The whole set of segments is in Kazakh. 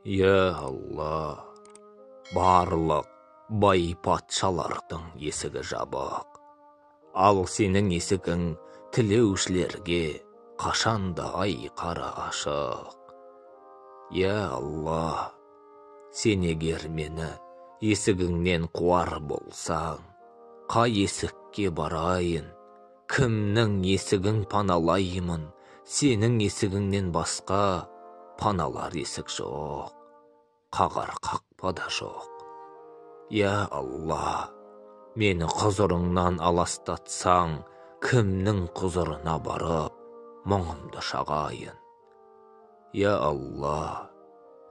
Я Алла, барлық бай патшалардың есігі жабық, ал сенің есігің тілеушілерге қашанда айқара ашық. Я Алла, сен егер мені есігіңнен қуар болсаң, қай есікке барайын, кімнің есігін паналаймын? Сенің есігіңнен басқа паналар есік жоқ, қағар қақпа да жоқ. Я Алла, мені құзырыңнан аластатсаң, кімнің құзырына барып мұңымды шағайын? Я Алла,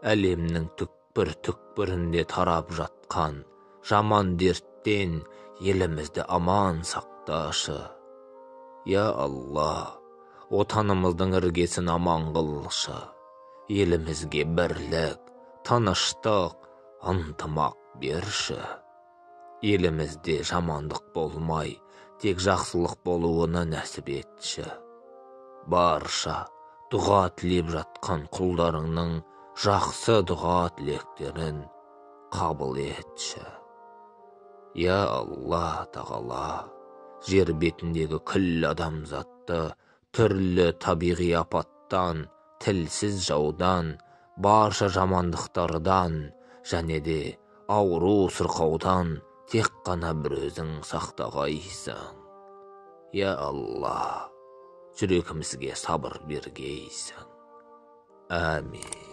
әлемнің түкпір-түкпірінде тарап жатқан жаман дерттен елімізді аман сақташы. Я Алла, отанымыздың іргесін аман қылшы. Елімізге бірлік, тыныштық, ынтымақ берші. Елімізде жамандық болмай, тек жақсылық болуына нәсіп етші. Барша дұға тілеп жатқан құлдарыңның жақсы дұға тілектерін қабыл етші. Я Алла тағала, жер бетіндегі күллі адамзатты түрлі табиғи апаттан, тілсіз жаудан, барша жамандықтардан және де ауру сырқаудан тек қана бір өзің сақтағайсың. Я Алла, жүрегімізге сабыр бергейсің. Әмин.